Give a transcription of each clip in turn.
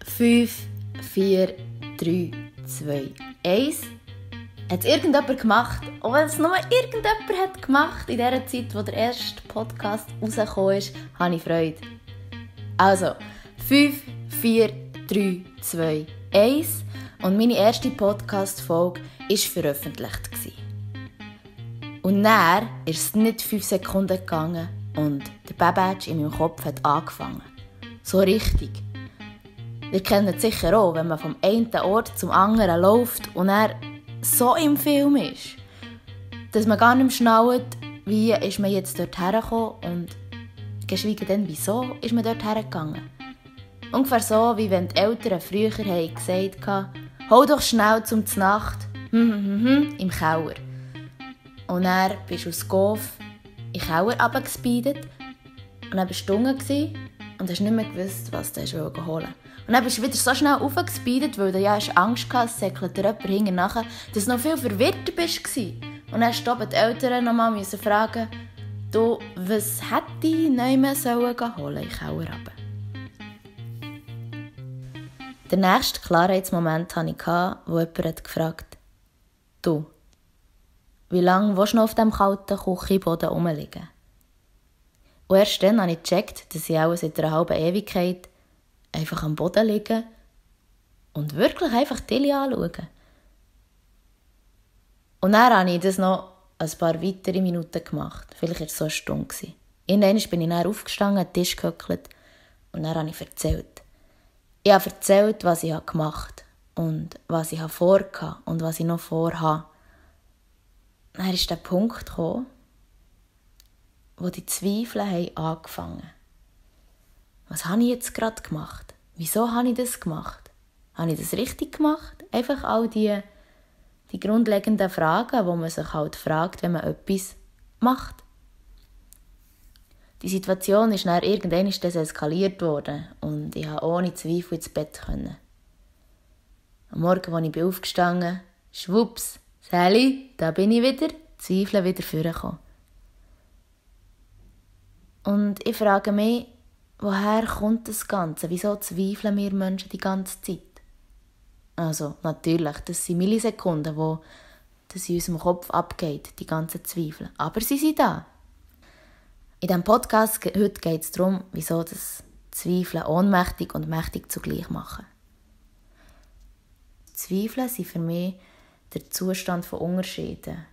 5, 4, 3, 2, 1. Hat es irgendjemand gemacht? Auch wenn es nur irgendjemand hat gemacht in der Zeit, wo der erste Podcast rausgekommen ist, habe ich Freude. Also, 5, 4, 3, 2, 1. Und meine erste Podcast-Folge war veröffentlicht. Und dann ist es nicht 5 Sekunden gegangen und der Babbage in meinem Kopf hat angefangen. So richtig. Ihr kennt es sicher auch, wenn man vom einen Ort zum anderen läuft und er so im Film ist, dass man gar nicht mehr schnallt, wie ist man jetzt dort hergekommen und geschweige denn, wieso ist man dort hergegangen. Ungefähr so, wie wenn die Eltern früher haben gesagt haben, hol doch schnell zum Znacht, im Keller. Und dann bist du aus Gof in den Keller runtergespeedet und dann warst du unten und hast nicht mehr gewusst, was du holen wolltest. Und dann bist du wieder so schnell raufgespeedet, weil du ja Angst hattest, es säckelt dir jemand hinten nachher, dass du noch viel verwirrter bist. Und dann mussten die Eltern noch mal fragen, du, was hätte ich nicht mehr holen sollen in den Keller runter? Den nächsten Klarheitsmoment hatte ich, wo jemand gefragt hat, du, wie lange willst du noch auf diesem kalten Küchenboden rumliegen? Und erst dann habe ich gecheckt, dass ich auch seit einer halben Ewigkeit einfach am Boden liege und wirklich einfach Tilly anschauen. Und dann habe ich das noch ein paar weitere Minuten gemacht. Vielleicht war es so eine Stunde. Irgendwann bin ich dann aufgestanden, an den Tisch gehöckelt und dann habe ich erzählt. Ich habe erzählt, was ich gemacht habe und was ich vorhatte und was ich noch vorhabe. Dann ist der Punkt gekommen, wo die Zweifel angefangen haben. Was habe ich jetzt gerade gemacht? Wieso habe ich das gemacht? Habe ich das richtig gemacht? Einfach all die grundlegenden Fragen, die man sich halt fragt, wenn man etwas macht. Die Situation ist dann irgendwann eskaliert worden und ich konnte ohne Zweifel ins Bett können. Am Morgen, als ich aufgestanden bin, schwupps, Sally, da bin ich wieder, Zweifel wieder vorgekommen. Und ich frage mich, woher kommt das Ganze? Wieso zweifeln wir Menschen die ganze Zeit? Also, natürlich, das sind Millisekunden, wo das in unserem Kopf abgeht, die ganzen Zweifel. Aber sie sind da. In diesem Podcast heute geht es darum, wieso das Zweifeln ohnmächtig und mächtig zugleich machen. Zweifel sind für mich der Zustand von Unterschieden.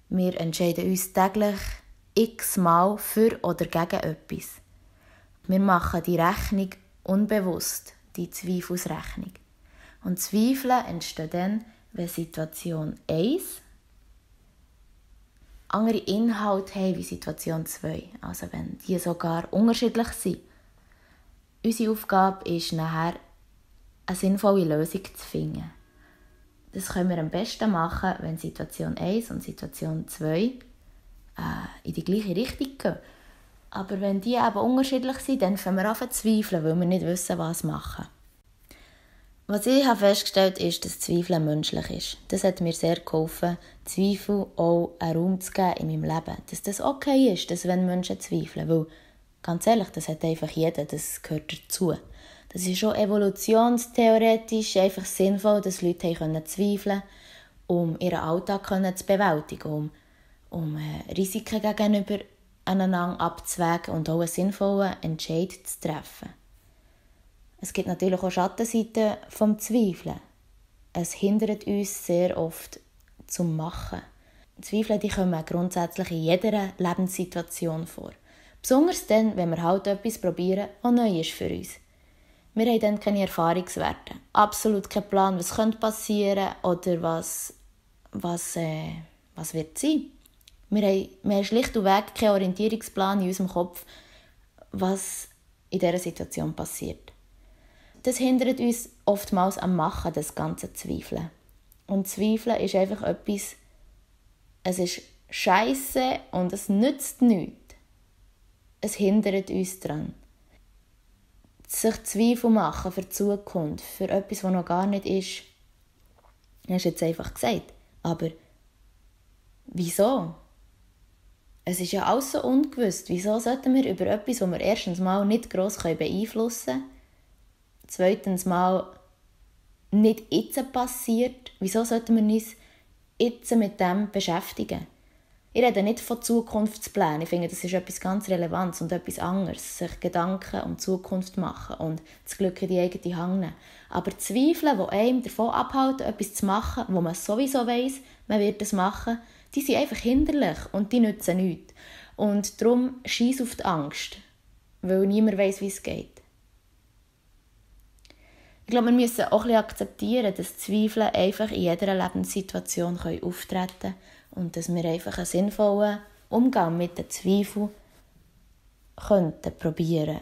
Wir entscheiden uns täglich x-mal für oder gegen etwas. Wir machen die Rechnung unbewusst, die Zweifelsrechnung. Und Zweifel entstehen dann, wenn Situation 1 andere Inhalte haben wie Situation 2. Also wenn die sogar unterschiedlich sind. Unsere Aufgabe ist nachher, eine sinnvolle Lösung zu finden. Das können wir am besten machen, wenn Situation 1 und Situation 2 in die gleiche Richtung gehen. Aber wenn die eben unterschiedlich sind, dann fangen wir an zu zweifeln, weil wir nicht wissen, was machen. Was ich festgestellt habe, ist, dass Zweifeln menschlich ist. Das hat mir sehr geholfen, Zweifel auch einen Raum zu geben in meinem Leben. Dass das okay ist, dass wenn Menschen zweifeln. Weil, ganz ehrlich, das hat einfach jeder, das gehört dazu. Das ist schon evolutionstheoretisch einfach sinnvoll, dass Leute zweifeln können, um ihren Alltag zu bewältigen, um Risiken gegenüber einander abzuwägen und auch einen sinnvollen Entscheid zu treffen. Es gibt natürlich auch Schattenseiten vom Zweifeln. Es hindert uns sehr oft zum Machen. Zweifel die kommen grundsätzlich in jeder Lebenssituation vor. Besonders dann, wenn wir halt etwas probieren, was neu ist für uns. Wir haben dann keine Erfahrungswerte. Absolut keinen Plan, was könnte passieren oder was wird sein. Wir haben schlicht und weg keinen Orientierungsplan in unserem Kopf, was in dieser Situation passiert. Das hindert uns oftmals am Machen, das ganze Zweifeln. Und Zweifeln ist einfach etwas, es ist scheisse und es nützt nichts. Es hindert uns daran. Sich Zweifel machen für die Zukunft, für etwas, was noch gar nicht ist, hast du jetzt einfach gesagt. Aber wieso? Es ist ja alles so ungewiss. Wieso sollten wir über etwas, das wir erstens mal nicht gross beeinflussen können, zweitens mal nicht jetzt passiert. Wieso sollten wir uns jetzt mit dem beschäftigen? Ich rede nicht von Zukunftsplänen. Ich finde, das ist etwas ganz Relevantes und etwas anderes. Sich Gedanken um die Zukunft machen und das Glück in die eigene Hand nehmen. Aber Zweifel, die einem davon abhalten, etwas zu machen, wo man sowieso weiss, man wird es machen, die sind einfach hinderlich und die nützen nichts. Und darum scheiss auf die Angst, weil niemand weiss, wie es geht. Ich glaube, wir müssen auch ein bisschen akzeptieren, dass Zweifel einfach in jeder Lebenssituation auftreten können und dass wir einfach einen sinnvollen Umgang mit den Zweifeln probieren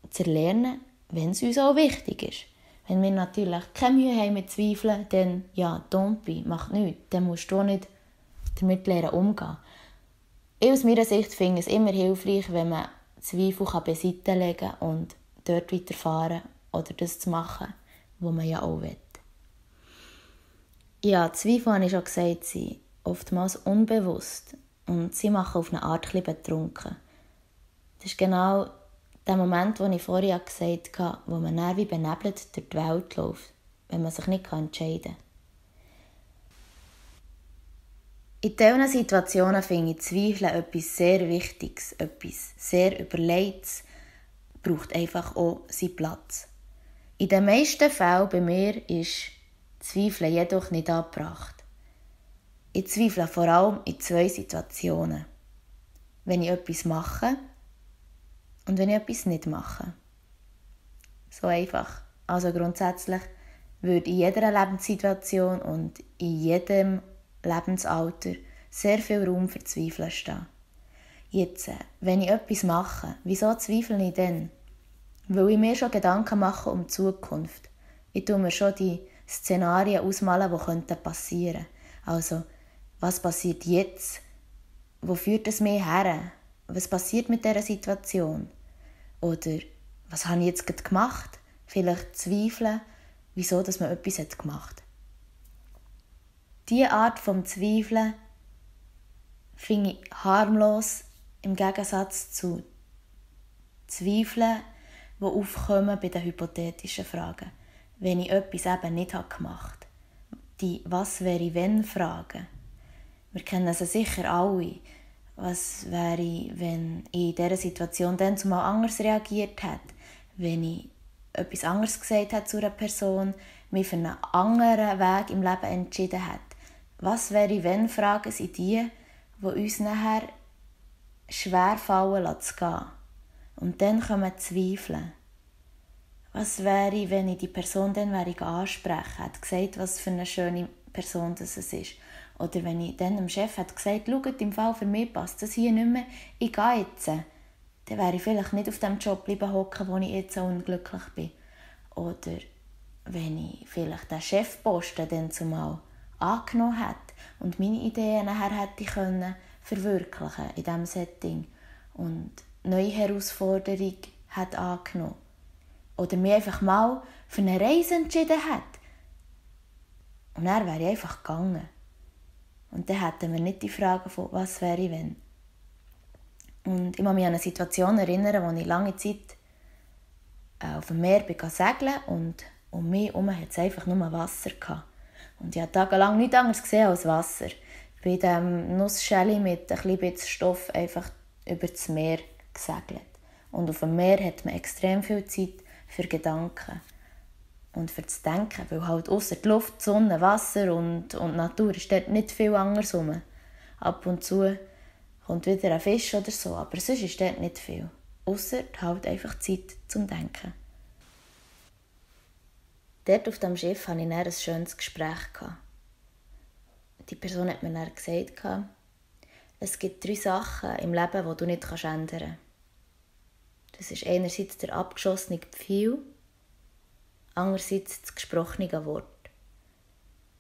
zu erlernen, wenn es uns auch wichtig ist. Wenn wir natürlich keine Mühe haben mit Zweifeln, dann ja, don't be, mach nichts. Dann musst du nicht damit lernen umgehen. Ich aus meiner Sicht finde es immer hilfreich, wenn man Zweifel beiseite legen kann und dort weiterfahren oder das zu machen, was man ja auch will. Ja, Zweifel, habe ich schon gesagt, sind oftmals unbewusst und sie machen auf eine Art ein bisschen betrunken. Das ist genau der Moment, den ich vorher gesagt habe, wo man dann wie benebelt durch die Welt läuft, wenn man sich nicht entscheiden kann. In diesen Situationen finde ich Zweifel etwas sehr Wichtiges, etwas sehr Überlegtes, braucht einfach auch seinen Platz. In den meisten Fällen bei mir ist Zweifel jedoch nicht angebracht. Ich zweifle vor allem in 2 Situationen. Wenn ich etwas mache und wenn ich etwas nicht mache. So einfach. Also grundsätzlich würde in jeder Lebenssituation und in jedem Lebensalter sehr viel Raum für Zweifel stehen. Jetzt, wenn ich etwas mache, wieso zweifle ich denn? Weil ich mir schon Gedanken mache um die Zukunft. Ich tue mir schon die Szenarien ausmalen, die passieren könnten. Also, was passiert jetzt? Wo führt es mich her? Was passiert mit dieser Situation? Oder, was habe ich jetzt gerade gemacht? Vielleicht zweifeln, wieso dass man etwas gemacht hat. Diese Art von Zweifeln finde ich harmlos im Gegensatz zu Zweifeln, die aufkommen bei den hypothetischen Fragen. Wenn ich etwas eben nicht gemacht habe. Die «Was wäre wenn?» Fragen. Wir kennen sie sicher alle. Was wäre, wenn ich in dieser Situation dann zumal anders reagiert hätte? Wenn ich etwas anderes gesagt hätte zu einer Person, mich für einen anderen Weg im Leben entschieden hätte? Was wäre, wenn Fragen sind die uns nachher schwer fallen zu gehen. Und dann kommen Zweifel. Was wäre, wenn ich die Person dann ansprechen hätte, gesagt, was für eine schöne Person das ist. Oder wenn ich dann dem Chef hätte gesagt, schaut, im Fall für mich passt das hier nicht mehr, ich gehe jetzt. Dann wäre ich vielleicht nicht auf dem Job bleiben hocken, wo ich jetzt so unglücklich bin. Oder wenn ich vielleicht den Chefposten dann zumal angenommen hätte und meine Ideen nachher hätte ich verwirklichen in diesem Setting und neue Herausforderungen hätte angenommen. Oder mich einfach mal für eine Reise entschieden hätte. Und dann wäre ich einfach gegangen. Und dann hätten wir nicht die Frage von, was wäre wenn. Und ich muss mich an eine Situation erinnern, wo ich lange Zeit auf dem Meer segeln und um mich herum hatte es einfach nur Wasser gehabt. Und ich habe tagelang nichts anderes gesehen als Wasser. Ich bin in diesem Nussschäli mit ein bisschen Stoff einfach über das Meer gesegelt. Und auf dem Meer hat man extrem viel Zeit für Gedanken und für das Denken, weil halt ausser die Luft, die Sonne, Wasser und Natur ist dort nicht viel anderes rum. Ab und zu kommt wieder ein Fisch oder so, aber sonst ist dort nicht viel. Ausser halt einfach Zeit zum Denken. Dort auf dem Schiff hatte ich dann ein schönes Gespräch. Die Person hat mir dann gesagt, es gibt 3 Sachen im Leben, die du nicht ändern kannst. Das ist einerseits der abgeschossene Pfeil, andererseits das gesprochene Wort.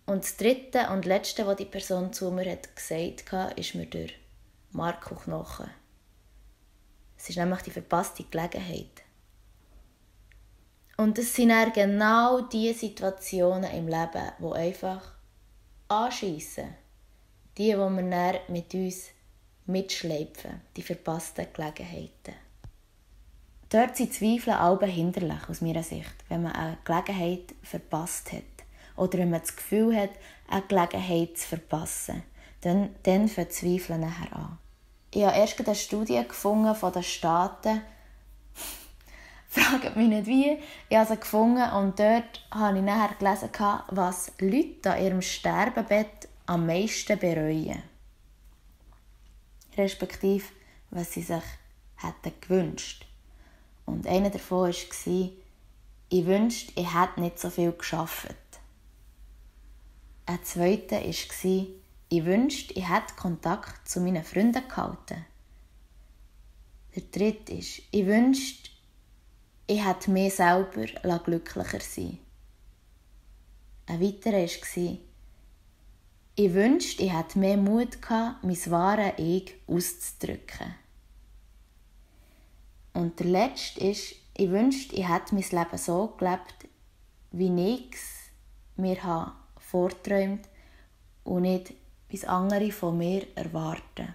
Und das 3. und letzte, was die Person zu mir hat gesagt hat, ist mir der Marco Knochen. Es ist nämlich die verpasste Gelegenheit. Und es sind dann genau diese Situationen im Leben, die einfach anschiessen. Die wir dann mit uns mitschleifen, die verpassten Gelegenheiten. Dort sind Zweifel alle hinderlich, aus meiner Sicht, wenn man eine Gelegenheit verpasst hat. Oder wenn man das Gefühl hat, eine Gelegenheit zu verpassen. Dann fängt Zweifel nachher an. Ich habe erst eine Studie gefunden von den Staaten. Fragt mich nicht wie. Ich habe sie gefunden und dort habe ich nachher gelesen, was Leute an ihrem Sterbebett am meisten bereuen. Respektive, was sie sich hätten gewünscht. Und einer davon war, ich wünschte, ich hätte nicht so viel gearbeitet. Ein zweiter war, ich wünschte, ich hätte Kontakt zu meinen Freunden gehalten. Der dritte ist, ich wünschte, ich hätte mir selber glücklicher sein. Ein weiterer war, ich wünschte, ich hätte mehr Mut gehabt, mein wahres Ich auszudrücken. Und der letzte ist, ich wünschte, ich hätte mein Leben so gelebt, wie ich es mir vorgeträumt und nicht, was andere von mir erwarten.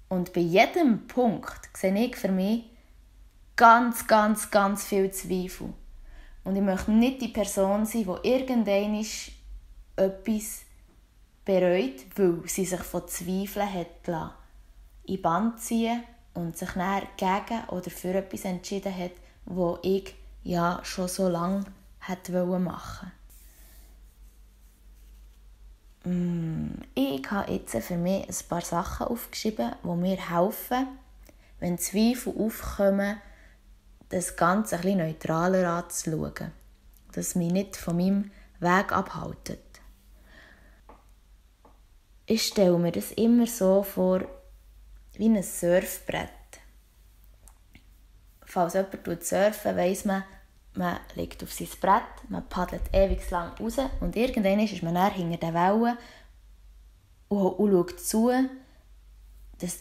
Und bei jedem Punkt sehe ich für mich ganz, ganz, ganz viel Zweifel. Und ich möchte nicht die Person sein, die irgendwann etwas bereut, weil sie sich von Zweifeln hat in den Band ziehen und sich nachher gegen oder für etwas entschieden hat, das ich ja schon so lange machen wollte. Ich habe jetzt für mich ein paar Sachen aufgeschrieben, die mir helfen, wenn Zweifel aufkommen, das Ganze ein bisschen neutraler anzuschauen. Dass mich nicht von meinem Weg abhaltet. Ich stelle mir das immer so vor, wie ein Surfbrett. Falls jemand surfen, weiss man legt auf sein Brett, man paddelt ewig lang raus und irgendwann ist man dann hinter den Wellen und schaut zu,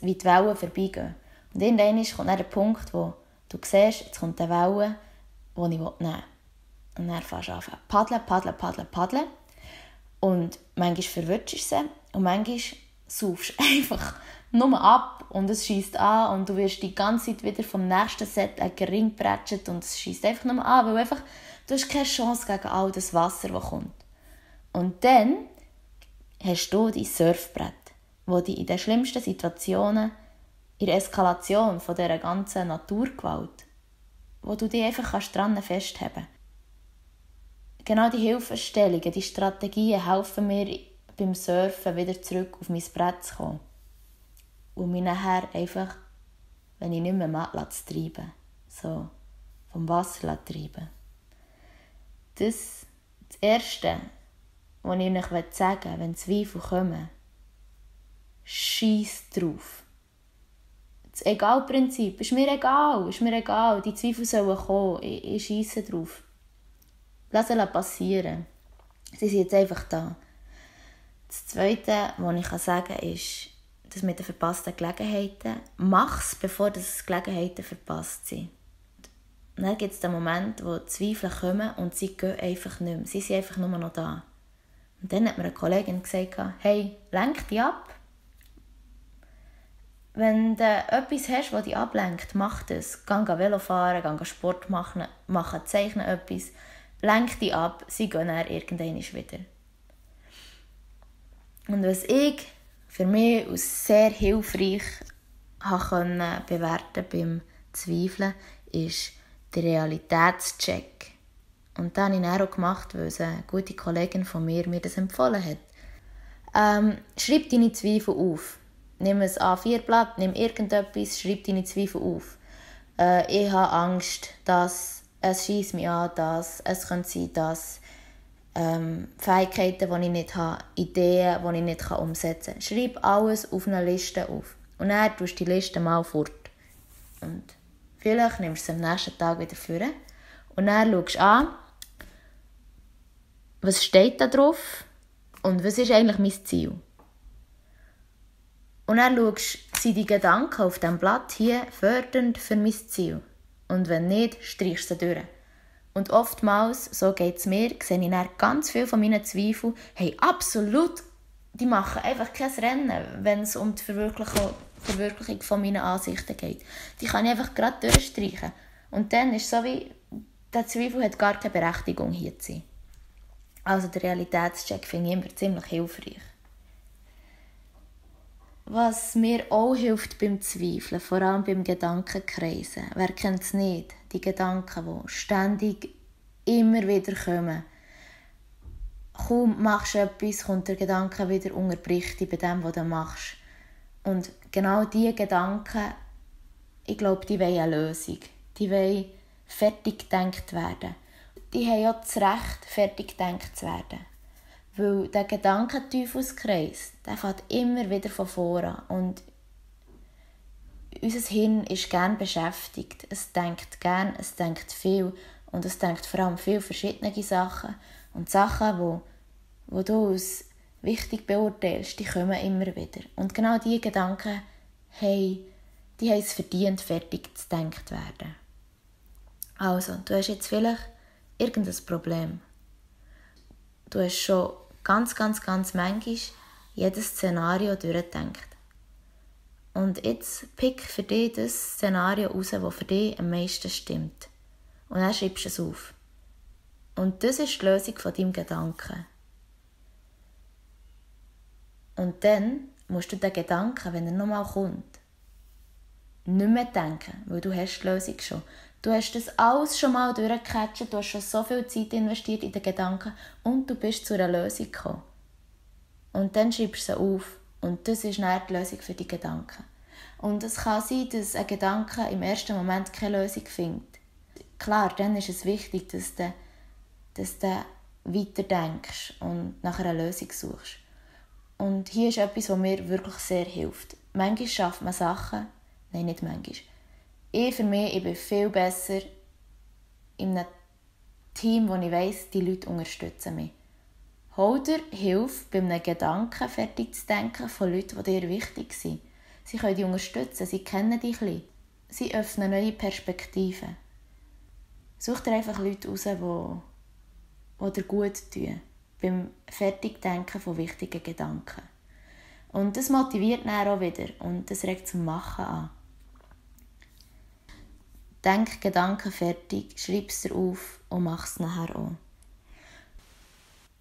wie die Wellen vorbeigehen. Und irgendwann kommt dann der Punkt, wo du siehst, jetzt kommt eine Welle, die ich nehmen will. Und dann fängst du an paddeln. Und manchmal verwirrst du sie und manchmal saufst du einfach nur ab und es schiesst an und du wirst die ganze Zeit wieder vom nächsten Set gering gepratscht und es schiesst einfach nur an, weil einfach, du hast keine Chance gegen all das Wasser, das kommt. Und dann hast du dein Surfbrett, das dich in den schlimmsten Situationen, in der Eskalation von dieser ganzen Naturgewalt, wo du dich einfach dran festhalten kannst. Genau die Hilfestellungen, die Strategien helfen mir beim Surfen wieder zurück auf mein Brett zu kommen. Und mich nachher einfach, wenn ich nicht mehr mag, zu treiben. So, vom Wasser treiben. Das Erste, was ich euch sagen will, wenn Zweifel kommen, scheiss drauf. Das Egal-Prinzip ist mir egal. Die Zweifel sollen kommen, ich scheisse drauf. Lass es passieren. Sie sind jetzt einfach da. Das Zweite, was ich sagen kann, ist, das mit den verpassten Gelegenheiten. Mach es, bevor das Gelegenheiten verpasst sind. Und dann gibt es den Moment, wo Zweifel kommen und sie gehen einfach nicht mehr. Sie sind einfach nur noch da. Und dann hat mir eine Kollegin gesagt, hey, lenk dich ab. Wenn du etwas hast, das dich ablenkt, mach das. Geh Velo fahren, geh Sport machen, zeichne etwas. Lenk dich ab, sie gehen dann irgendwann wieder. Und was ich für mich als sehr hilfreich konnte bewerten beim Zweifeln, ist der Realitätscheck. Und das habe ich dann auch gemacht, weil eine gute Kollegin von mir das empfohlen hat. Schreib deine Zweifel auf. Nimm ein A4-Blatt, nimm irgendetwas, schreib deine Zweifel auf. Ich habe Angst, dass es schiesst mich an, dass es könnte sein, dass Fähigkeiten, die ich nicht habe, Ideen, die ich nicht umsetzen kann. Schreib alles auf eine Liste auf. Und dann tust du die Liste mal fort. Und vielleicht nimmst du es am nächsten Tag wieder vor. Und dann schaust du an, was steht da drauf und was ist eigentlich mein Ziel. Und dann schaust du, sind die Gedanken auf diesem Blatt hier fördernd für mein Ziel. Und wenn nicht, streichst du sie durch. Und oftmals, so geht es mir, sehe ich dann ganz viele von meinen Zweifeln, hey, absolut, die machen einfach kein Rennen, wenn es um die Verwirklichung Verwirklichung von meinen Ansichten geht. Die kann ich einfach gerade durchstreichen. Und dann ist es so wie, der Zweifel hat gar keine Berechtigung, hier zu sein. Also der Realitätscheck finde ich immer ziemlich hilfreich. Was mir auch hilft beim Zweifeln, vor allem beim Gedankenkreisen. Wer kennt es nicht? Die Gedanken, die ständig immer wieder kommen. Kaum machst du etwas, kommt der Gedanke wieder, unterbricht dich bei dem, was du machst. Und genau diese Gedanken, ich glaube, die wollen eine Lösung. Die wollen fertig gedacht werden. Die haben ja das Recht, fertig gedacht zu werden. Weil der Gedankenteufelskreis, der fängt immer wieder von vorne an. Und unser Hirn ist gerne beschäftigt. Es denkt gern, es denkt viel. Und es denkt vor allem viel verschiedene Sachen. Und Sachen, die du als wichtig beurteilst, die kommen immer wieder. Und genau diese Gedanken haben es verdient, fertig zu gedacht werden. Also, du hast jetzt vielleicht irgendein Problem. Du hast schon ganz manchmal jedes Szenario durchgedacht. Und jetzt pick für dich das Szenario raus, das für dich am meisten stimmt. Und dann schreibst du es auf. Und das ist die Lösung von deinem Gedanken. Und dann musst du den Gedanken, wenn er nochmal kommt, nicht mehr denken, weil du hast die Lösung schon. Du hast das alles schon mal durchgecatcht, du hast schon so viel Zeit investiert in den Gedanken und du bist zu einer Lösung gekommen. Und dann schreibst du sie auf und das ist dann die Lösung für die Gedanken. Und es kann sein, dass ein Gedanke im ersten Moment keine Lösung findet. Klar, dann ist es wichtig, dass du weiterdenkst und nach einer Lösung suchst. Und hier ist etwas, was mir wirklich sehr hilft. Manchmal schafft man Sachen, nein, nicht manchmal. Ich bin viel besser in einem Team, wo ich weiss, die Leute unterstützen mich. Hol dir Hilfe, bei einem Gedanken fertig zu denken von Leuten, die dir wichtig sind. Sie können dich unterstützen, sie kennen dich ein bisschen. Sie öffnen neue Perspektiven. Such dir einfach Leute raus, die dir gut tun. Beim Fertigdenken von wichtigen Gedanken. Und das motiviert dann auch wieder und das regt zum Machen an. Denk Gedanken fertig, schreib es dir auf und mach es nachher auch.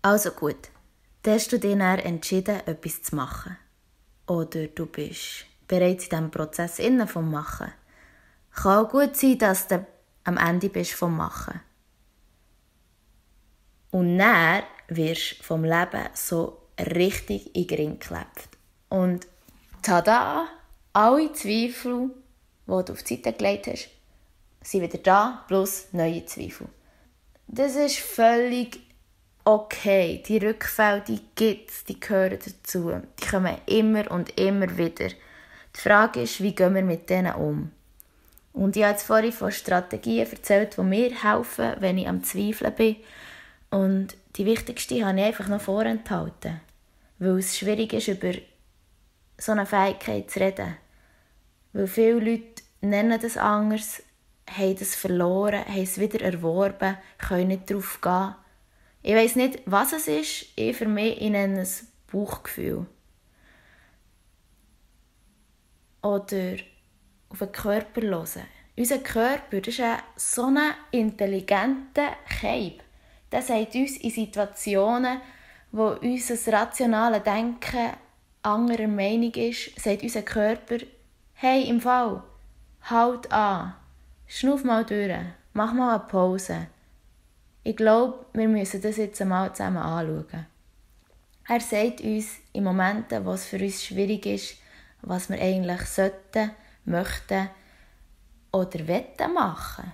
Also gut, dann hast du dich dann entschieden, etwas zu machen. Oder du bist bereits in diesem Prozess vom Machen. Kann auch gut sein, dass du am Ende bist vom Machen. Und dann wirst du vom Leben so richtig in den Ring geklebt. Und tada, alle Zweifel, die du auf die Seite gelegt hast, sind wieder da, plus neue Zweifel. Das ist völlig okay. Die Rückfälle, die gibt es, die gehören dazu. Die kommen immer und immer wieder. Die Frage ist, wie gehen wir mit denen um? Und ich habe jetzt vorhin von Strategien erzählt, die mir helfen, wenn ich am Zweifeln bin. Und die wichtigste habe ich einfach noch vorenthalten. Weil es schwierig ist, über so eine Fähigkeit zu reden. Weil viele Leute nennen das anders, haben das verloren, haben es wieder erworben, können nicht darauf gehen. Ich weiss nicht, was es ist. Ich nenne es Bauchgefühl. Oder auf den Körper hören. Unser Körper ist so ein intelligenter Keib. Der sagt uns in Situationen, wo unser rationales Denken anderer Meinung ist, sagt unser Körper, hey, im Fall, halt an, schnuff mal durch, mach mal eine Pause. Ich glaube, wir müssen das jetzt einmal zusammen anschauen. Er sagt uns in Momenten, wo es für uns schwierig ist, was wir eigentlich sollten, möchten oder wollen machen.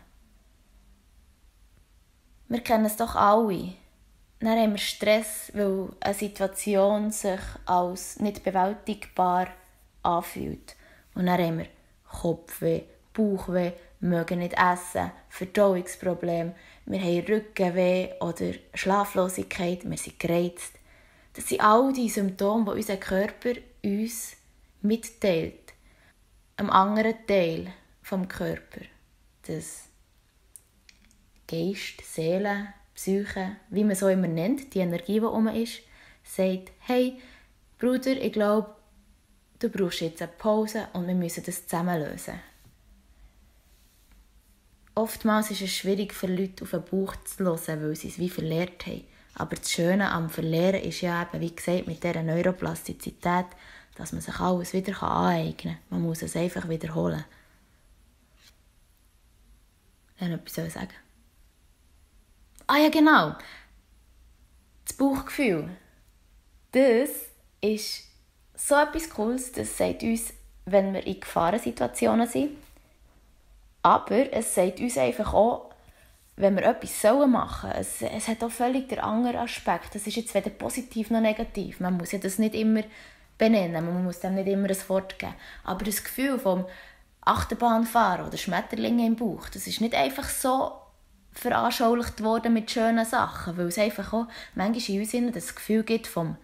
Wir kennen es doch alle. Dann haben wir Stress, weil eine Situation sich als nicht bewältigbar anfühlt. Und dann haben wir Kopfweh, Bauchweh, mögen nicht essen, Verdauungsprobleme, wir haben Rückenweh oder Schlaflosigkeit, wir sind gereizt. Das sind all die Symptome, die unser Körper uns mitteilt. Am anderen Teil vom Körper. Das Geist, Seele, Psyche, wie man es auch immer nennt, die Energie, die herum ist, sagt, hey, Bruder, ich glaube, du brauchst jetzt eine Pause und wir müssen das zusammen lösen. Oftmals ist es schwierig für Leute auf den Bauch zu hören, weil sie es wie verlernt haben. Aber das Schöne am Verlernen ist ja eben, wie gesagt, mit dieser Neuroplastizität, dass man sich alles wieder aneignen kann. Man muss es einfach wiederholen. Ich wollte etwas sagen. Ah ja, genau. Das Bauchgefühl. Das ist so etwas Cooles, das sagt uns, wenn wir in Gefahrensituationen sind. Aber es sagt uns einfach auch, wenn wir etwas machen sollen. Es hat auch völlig den anderen Aspekt. Das ist jetzt weder positiv noch negativ. Man muss ja das nicht immer benennen, man muss dem nicht immer ein Wort geben. Aber das Gefühl vom Achterbahnfahren oder Schmetterlinge im Bauch, das ist nicht einfach so veranschaulicht worden mit schönen Sachen, weil es einfach auch manchmal in uns das Gefühl gibt vom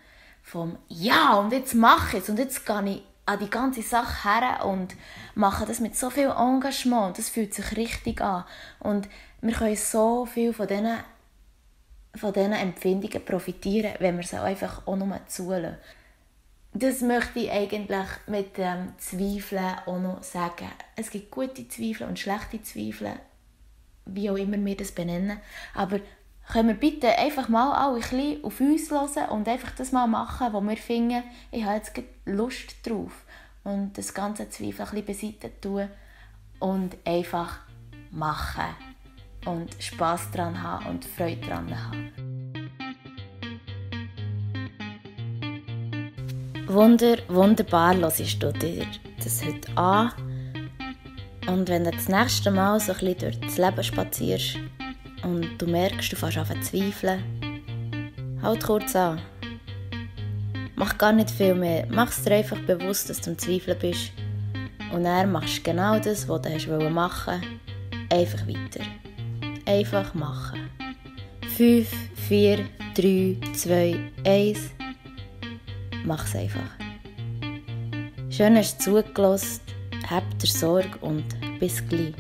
«Ja, und jetzt mache ich es, und jetzt gehe ich an die ganze Sache her und mache das mit so viel Engagement. Das fühlt sich richtig an. Und wir können so viel von diesen Empfindungen profitieren, wenn wir sie einfach auch nur zulassen. Das möchte ich eigentlich mit dem Zweifeln auch noch sagen. Es gibt gute Zweifel und schlechte Zweifel, wie auch immer wir das benennen. Aber können wir bitte einfach mal alle ein bisschen auf uns hören und einfach das mal machen, wo wir finden, ich habe jetzt Lust drauf. Und das ganze Zweifel ein bisschen beiseite tun und einfach machen. Und Spass daran haben und Freude daran haben. Wunderbar hörst du dir das heute an. Und wenn du das nächste Mal so ein bisschen durch das Leben spazierst und du merkst, du fängst an zu zweifeln, halt kurz an. Mach gar nicht viel mehr. Mach es dir einfach bewusst, dass du am Zweifeln bist. Und dann machst du genau das, was du machen wolltest. Einfach weiter. Einfach machen. 5, 4, 3, 2, 1. Mach's einfach. Schön hast du zugelassen. Habt ihr Sorge und bis gleich.